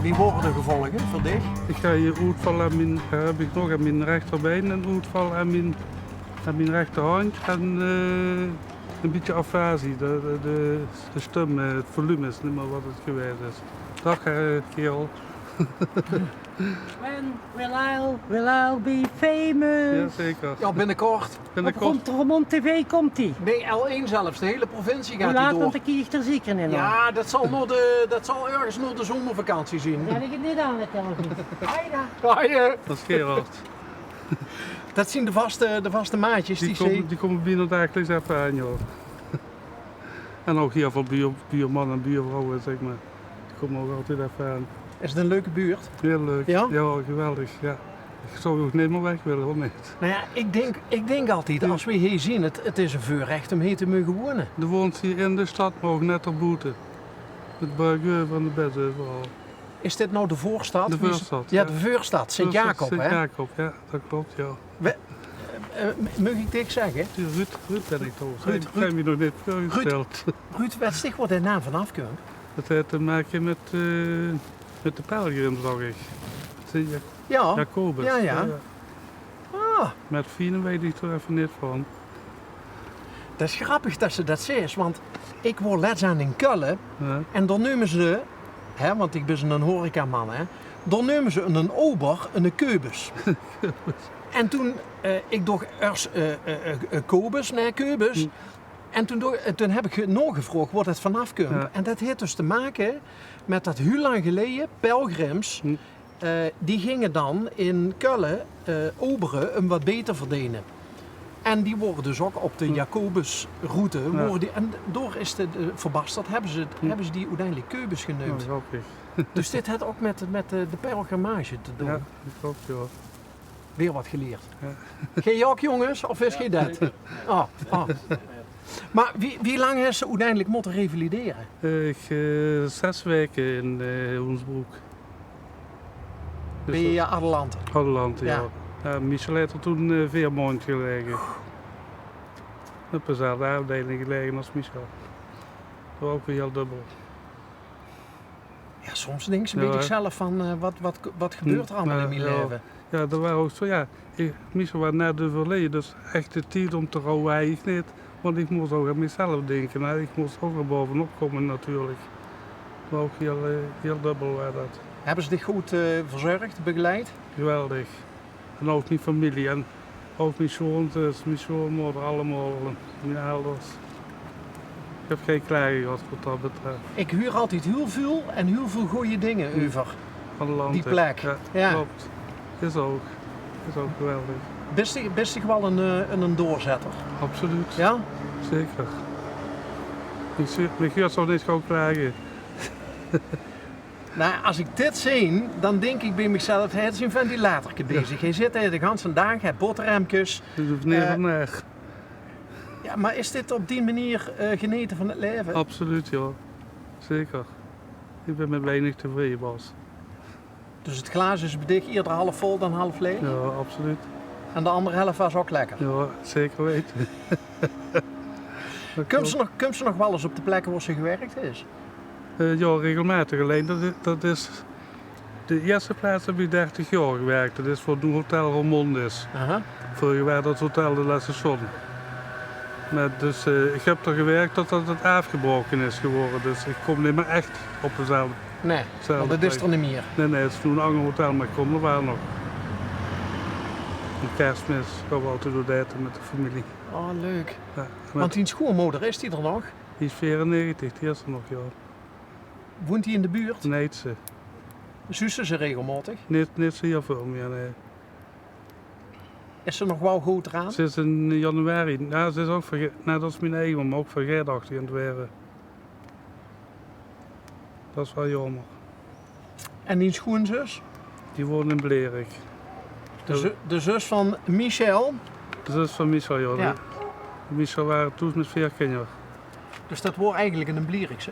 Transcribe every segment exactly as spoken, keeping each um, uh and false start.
Wie wore de gevolge veur dich? Ich haw hie oetval aan mien, eh, höb ich nog aan mien rechterbein en oetval aan mien, aan mien rechterhandj en, eh, ein bietje afasie. De, de, de, de stum, eh, 't volume is neet mieë waat 't gewaes is. Daag, eh, kaerel. When will I, will I be famous? Jazeker. Jao, binnekort. Op Roermond, Roermond T V kump 'r. Bie L1 zelfs, de hiele provincie geit 'r door. Wie laat, want dan kiek ich d'r zeker neet nao. Jao, det zal nao de, det zal örges nao de zomervakantie zeen. Zèt ich 't neet aan, de televisie. Hoi dao. Hoi, eh. Det is Gerard. Det zeen de vaste, de vaste maatjes die, die kómme, die kómme bienao dagelijks effe aan, jao. En ouch hieël väöl buur-, buurman en buurvrouwe, zeg mer. Die kómme ouch altied effe aan. Is 't ein leuke buurt? Hieël leuk. Jao? Jao, geweldig, jao. Ich zou ouch neet mieë weg wille, huur, neet. Noe jao, ich dink, ich dink altied, es v'r hie zeen, 't, 't is ein veurrech óm hie te moge wone. De woons hie in de stad, mer ouch net d'rboete. 't Buik euver en de bes euveral. Is dit noe de veurstad? De veurstad, jao, jao. De veurstad, Sint-Jacob, hè? Sint-Jacob, jao, det klop, jao. We-, eh, eh, maag ich dich zègke? Ruud, Ruud bön ich trouwens. Ruud, Ruud. Höbs dich nog neet veurgesteld. Ruud, wèts dich wo de naam vanaaf kump? Det haet te make mit, eh, mit de pelgrims, dach ich. Sint-Ja-, jao. Jacobus. Jao, jao. Jao, jao. Ah. Mer 't Viene weit ich d'r effe neet van. Det is grappig det se det zaes, want ich waor lèts aan in Kölle en dao neume ze, hè, want ich bön eine horecaman, hè, dao neume ze eine ober eine keubes. En toen, eh, ich doch ers, eh, eh, eh, eh, kobus, nae, keubes. En toen, doch, eh, toen höb ich naogevraog wo det vanaaf kump. Jao. En det haet dus te make mit det hieël lang geleje pelgrims eh, die ginge dan in Kölle, eh, obere óm waat baeter te verdene. En die wore dus ouch op de Jacobusroute, wore die, en dao is de, de verbasterd, höbbe ze, höbbe ze die oeteindelik keubes geneump. Jao, grappig. Dus dit haet ouch mit, mit de, de pelgrimage te doon. Jao, det klop, jao. Weer waat geleerd. Jao. Geer ouch, jónges, of is geer det? Jao, zeker. Ah, ah. Mer wie, wie lang höbs se oeteindelik mótte revalidere? Eh, ich, eh, zes waeke in, eh, Hoensbroek. Dus bie, eh, Adelante? Adelante, jao. Jao. Jao, Michel haet d'r toen, eh, veer maondj gelaege. Op dezelfde aafdeiling gelaege es Michel. Det waor ouch weer hieël dubbel. Jao, soms dinks se bie dichzelf van, eh, waat, waat, waat gebeurt d'r allemaol in mien laeve? Jao, det waor ouch zo, jao. Ich, Michel waor net euverleje, dus echte tied óm te rouwe haw ich neet. Want ich mós ouch aan michzelf dinke, hè. Ich mós ouch weer baovenop kómme natuurlik. Mer ouch hieël, eh, hieël dubbel waor det. Höbbe ze dich good, eh, verzörg, begeleid? Geweldig. En ouch mien femilie en ouch mien sjoonzus, mien sjoonmoder, allemaol, mien elders. Ich höb gein klage gehad waat det betröf. Ich huur altied hieël väöl en hieël väöl gooj dinger euver die plek. Van de Lante. Jao, klop. Is ouch. Is ouch geweldig. Bis dich, bis dich waal ein, eh, ein, ein doorzetter? Absoluut. Jao? Zeker. Ich zeen, ich huur ouch neet gauw klage. Noe, es ich dit zeen, dan dink ich bie michzelf, hae is in ventilatorke bezig. Hae zit hie de ganse daag, hae botterhemkes. Dus of neet, eh, van, eh. Jao, mer is dit op die manier, eh, genete van 't laeve? Absoluut, jao. Zeker. Ich bön mit weinig tevreje, Bas. Dus 't glaas is bie dich ierder half vol dan half laeg? Jao, absoluut. En de anger helf waas ouch lekker? Jao, zeker weite. Kums se nog, kums se nog waal ins op de plekke wo se gewirk höbs? Eh, jao, regelmaotig. Allein det i-, det is, de ierste plaats höb ich dertig jaor gewirk. Det is veur noe Hotel Roermond is. Aha. Vreuger waas det Hotel de la Station. Mer dus, eh, ich höb d'r gewirk totdet 't aafgebraoke is gewore. Dus ich kóm neet mieë ech op dezelfde, dezelfde plek. Nae, want det is d'r neet mieë. Nae, nae, 't is noe ein anger hotel, mer ich kóm d'r waal nog. Mit Kersmis gaon v'r altied oet aete mit de femilie. Oh, leuk. Jao, mer want dien sjoonmoder, is die d'r nog? Die is veerennegentig, die is d'r nog, jao. Woont die in de buurt? Nae, ze. Zuus se ze regelmaotig? Neet, neet zo hieël väöl mieë, nae. Is ze nog waal good d'raan? Ze is in januari, jao, ze is ouch verge-, net es mien eige mam, ouch vergaetachtig aan 't waere. Det is waal jaomer. En dien sjoonzus? Die woont in Blerick. De zu-, de zus van Michel? De zus van Michel, jao. Jao. Die, Michel waas thoes mit veer kinjer. Dus det waor eigelik ein Blierikse?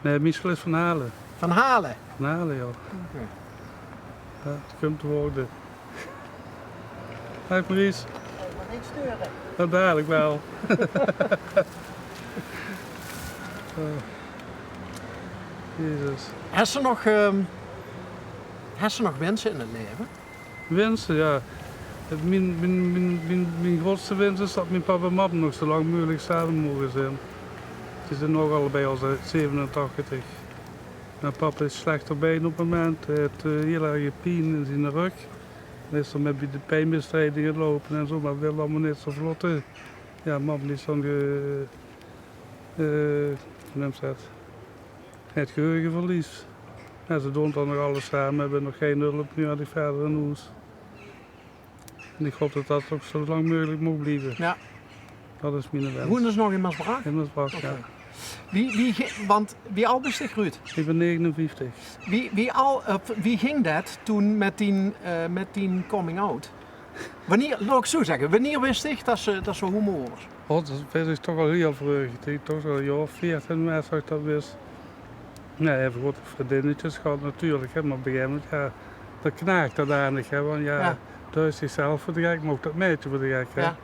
Nae, Michel is van Hale. Van Hale? Van Hale, jao. Oké. Jao, 't kump te woorde. Daag Maurice. Hey, mer neet steure. Jao, dalik waal. Oh. Jezus. Höbs se nog, ehm, Hes se nog winse in 't laeve? Winse, jao. 't Mien, mien, mien, mien, mien groeatste wins is dat mien pap en mam nog zoe lang meugelik same moge zeen. Die zeen nog allebei al zevenentachtig. Mien pap is slech d'rbie op 't moment. Hae haet, eh, hiel erge pien in zien rögk. Hae is d'r mit bie de pienbestrijding geloupe en zoe, mer 't wilde allemaol neet zoe vlot, hè. Jao, mam die is dan ge-, eh, wie neump ze dat? 't Geheugeverlies. Jao, ze doon dan nog alles same, höbbe nog gein hulp nuuedig wiejer in hoes. En ich haop dat dat ouch zoe lang meugelik maag blieve. Jao. Dat is miene wins. Woens se nog in Maasbrach? In Maasbrach, jao. Oké. Wie, wie ge-, want wie ald bis dich, Ruud? Ich bin negenenvieftig. Wie, wie al, eh, wie ging dat toen mit dien, eh, mit dien coming out? Wienier, laot ich zoe zègke, wienier wis dich dat se, dat se homo waors? Oh, dat wis ich toch al hiel vreug. Ich dink toch al 'n jaor of veertien waas, dat ich dat wis. Jao, effe good vriendinnetjes gehad natuurlik, hè, mer op 'n gegaeve moment, jao, dan knaag dat aan dich, hè, want jao, jao, doe houws dich zelf veur de gek, mer ouch dat maedje veur de gek, hè. Jao.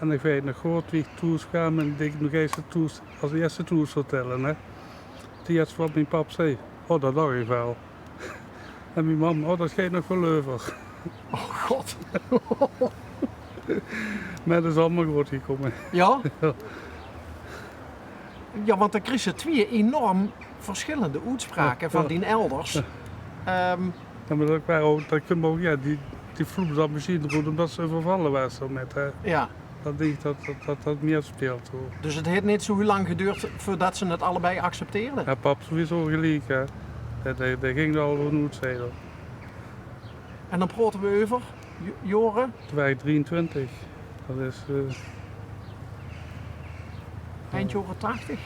En ich weit nog good wie ich thoes kwaam en ich dink nog ins thoes, es ierste thoes vertèlle, hè. 't Ierste wat mien pap zag: "Oh, dat dach ich waal." En mien mam: "Oh, dat geit nog waal euver." Oh god. Mer dat is allemaol good gekómme. Jao? Jao. Jao, want dan kriegs se twieë enorm versjillende oetspraoke van dien elders. Jao. Ehm, jao, mer dat waor ouch, dat kump ouch, jao, die, die vloep dat mesjien good ómdat ze euvervalle waas dao mit, hè. Jao. Dat dink ich dat, dat, dat, dat mieë speelt, huur. Dus 't haet neet zoe hiel lang geduurd veurdat ze 't allebei accepteerde? Jao, pap sowieso geliek, hè. Dae, dae, dae ging d'r al van oet, zag 'r. En dan praote v'r euver jo-, jaore? Toen waor ich drieëntwintig. Dat is, eh, eind jaore tachtig?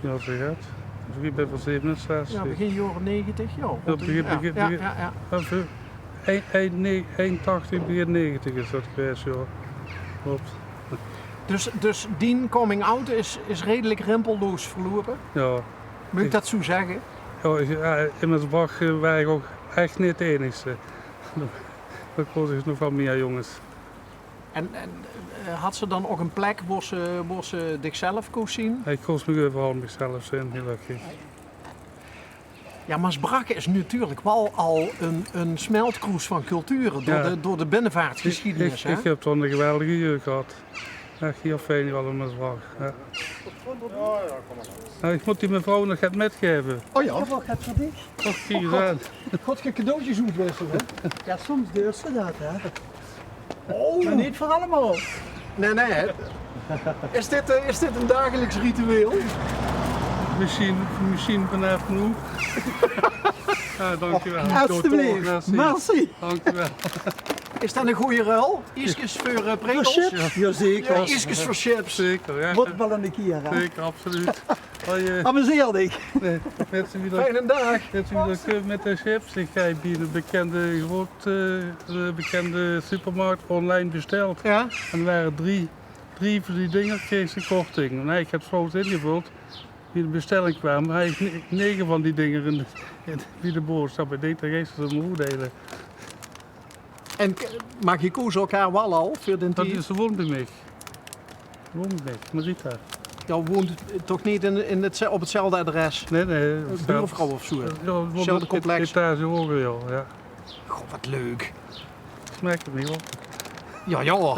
Jao, zoe get. Dus ich bön van zevenenzestig. Jao, begin jaore negentig, jao. Jao, rond de, begin, jao, begin, jao, begin, jao, jao. Jao, veur, eind, eind ne-, eind tachtig, begin negentig is dat gewaes, jao. Klop. Dus, dus dien coming out is, is redelik rimpelloos verloupe? Jao. Maag ich dat zoe zègke? Jao, ich, jao, in Maasbrach, eh, waor ich ouch ech neet de einigste. Dao kós ich nog van mieë jónges. En, en, eh, hads se dan ouch 'n plek wo se, wo se dichzelf kós zeen? Ich kós mich euveral michzelf zeen, gelökkig. Jao, Maasbrach is natuurlik waal al 'n, 'n smeltkroes van culture door, jao, de, door de binnevaartgesjiedenis, hè? Ich, ich höb dao 'n geweldige jeug gehad. Ech hiel fijn allemaol, Maasbrach. Jao. Jao, ich mót die mevrouw nog get mitgaeve. Oh jao? Ich höb ouch get veur dich. Och, kiek ins aan. God, gaon v'r cadeautjes oetwissele? Jao, soms duurt ze dat, hè? Oh. Mer neet veur allemaol. Nae, nae. Is dit, eh, is dit 'n dagelijks ritueel? Mesjien, mesjien vanaaf noe. Jao, dankjewel. Alsjeblieft. Merci. Merci. Dankjewel. Is dat 'n gooj ruil? Ieskes veur, eh, prikkels? Veur chips? Jao, zeker. Jao, ieskes veur chips. Zeker, jao. Mót waal 'ne kier, hè? Zeker, absoluut. Hoi, eh. Amuseer dich. Nae, wèts se wie dat, fijne daag. Wèts se wie dat kump mit de chips? Ich höb bie 'ne bekènde groot, eh, bekènde supermarkt online besteld. Jao? En d'r wore drie, drie van die dinger, kreegs se korting. Nae, ich höb 't fout ingevöld. Wie de bestèlling kwaam, haw ich ne-, nege van die dinger in de, in, bie de boodsjap. Ich dink, dat geis se ze mer oetdeile. En k-, mer geer koos elkaar waal al veur den tied? Dat is, ze woont bie mich. Woont bie mich, Marita. Jao, woont toch neet in, in 't, op 'tzelfde adres? Nae, nae. Buurvrouw of zoe? Jao, ze woont 'n etage hoger, jao. Goh, wat leuk. Smaak 't neet op? Jao, jao.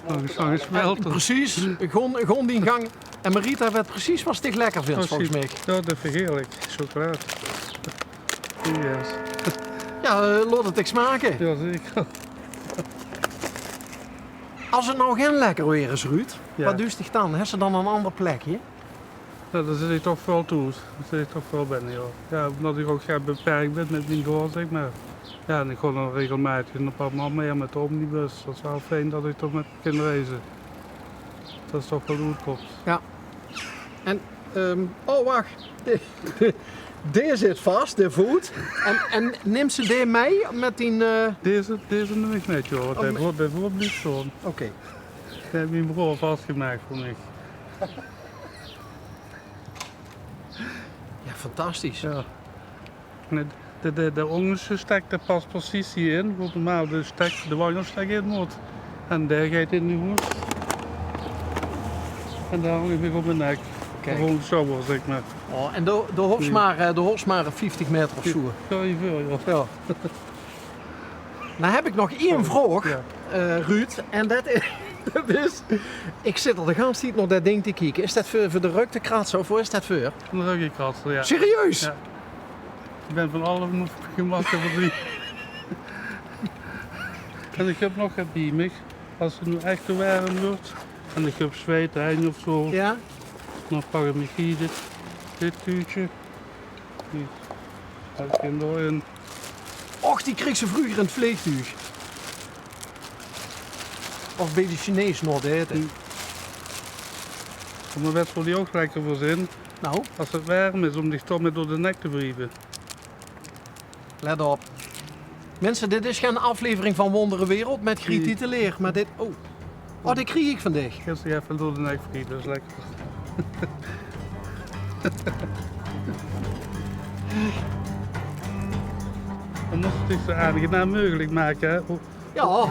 Nog ins, nog ins smelte. Precies. Gewoon, gewoon dien gang. En Marita weit precies wat dich lekker vinds, volges mich. Jao, dat vind ich heerlik. Chocolade. Yes. Jao, eh, laot 't dich smake. Jao, zeker. Es 't noe gein lekker weer is, Ruud, jao, wat duis dich dan? Hes se dan 'n anger plekje? Jao, dao zit ich toch waal thoes. Dao zit ich toch waal binne, jao. Jao, ómdat ich ouch, jao, beperk bön mit mien goor, zègk mer. Jao, en ich gaon dan regelmaotig nao pap en mam mit de omnibus. Dat is waal fijn dat ich toch mit kin reize. Dat is toch waal good. Jao. En, ehm, oh, wach. Dae, dae zit vas, de voot. En, en nims se dae mei mit dien, eh, deze, deze num ich mit, jao, want dae voot, dae voot blief stoon. Oké. Dae haet mien broor vasgemaak veur mich. Jao, fantastisch. Jao. De, de, de, de óngerste stek, dae pas precies hie-in, wo normaal de stek, de wanjelstek in mót. En dae geit in de hoes. En dao hang ich mich op mien nek. Kiek. Gewoon sjouwer, zègk mer. Oh, en dao, dao hofs mer, eh, dao hofs mer vieftig meter of zoe. Jao, hie väöl, jao. Jao. Nou heb ik nog ein vraog, eh, Ruud. En det is, det is, ik zit al de ganse tied nao det ding te kieke. Is det veur, veur de rök te kratse of wo is det veur? Ein rökkratser, ja. Serieus? Ja. Ik bin van alle gemak veurzeen. En ik heb nog get bie mich. As het noe ech te werm wuuert en ik heb zweite henj of zo, ja, dan pak ik mich hie dit, dit tuutje. Hie. Dao kan ik in. Och, die kreeg ze vreuger in het vleegtuug. Of bie de Chinees nao het aete. Hm. Mer wets se wo die ouch lekker veur zeen? Nou? As het werm is, om dich toch mit door de nek te wrieve. Let op. Minse, dit is gein aflevering van Wondere Wereld mit Griet Dieteleer, mer dit, oh. Oh, die kreeg ik van dich. Gister effe door de nek vrie, det is lekker. We moste het zo aangenaam meugelik make, hè? Ja.